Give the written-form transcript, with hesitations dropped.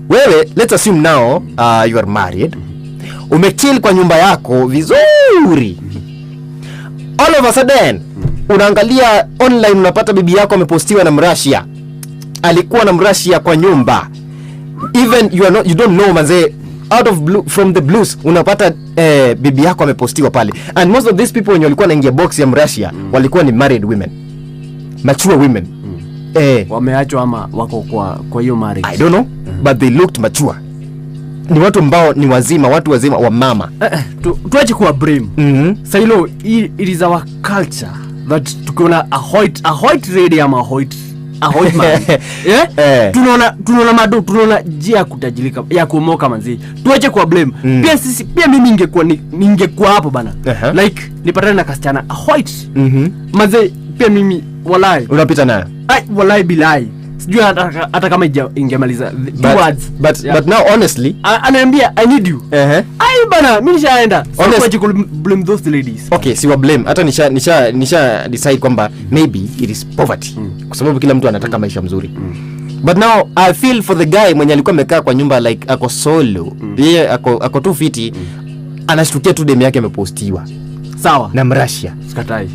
Wewe, let's assume now you are married, umechill kwa nyumba yako vizuri. All of a sudden unaangalia online, unapata bibi yako amepostiwa na Mrasia, alikuwa na Mrasia kwa nyumba. Even you are not, you don't know, manze, out of blue, from the blues unapata bibi yako amepostiwa pale. And most of these people wenye walikuwa naingia box ya Mrasia walikuwa ni married women, mature women. Wameachwa ama wako kwa hiyo marriage? I don't know, but they looked mature. Ni watu ambao ni wazima, watu wazima wa mama. Tuache kuwa blame. Sailo, it is our culture that tukiona a white lady ama a white man, yeah? Tunaona mado, tunaona njia ya kutajirika, ya kuomoka. Manzi, tuache kuwa blame. Pia sisi, pia mimi ningekuwa hapo, bana, like nipatane na kasichana a white, manze, pia mimi, walai. Unapita nayo. Ai, walai bilai, sijui hata kama ingemaliza two words. But, Yeah. but now honestly, Ananiambia, "I need you." Ai bana, mi nishaenda. So tuache ku blame those ladies. Okay, siwa blame. Hata nisha decide kwamba maybe it is poverty, kwa sababu kila mtu anataka maisha mzuri. But now I feel for the guy mwenye alikuwa amekaa kwa nyumba, like ako solo, yeye ako tu fiti, anashtukia tu demu yake amepostiwa Sawa. na Mrasia. Sikatai.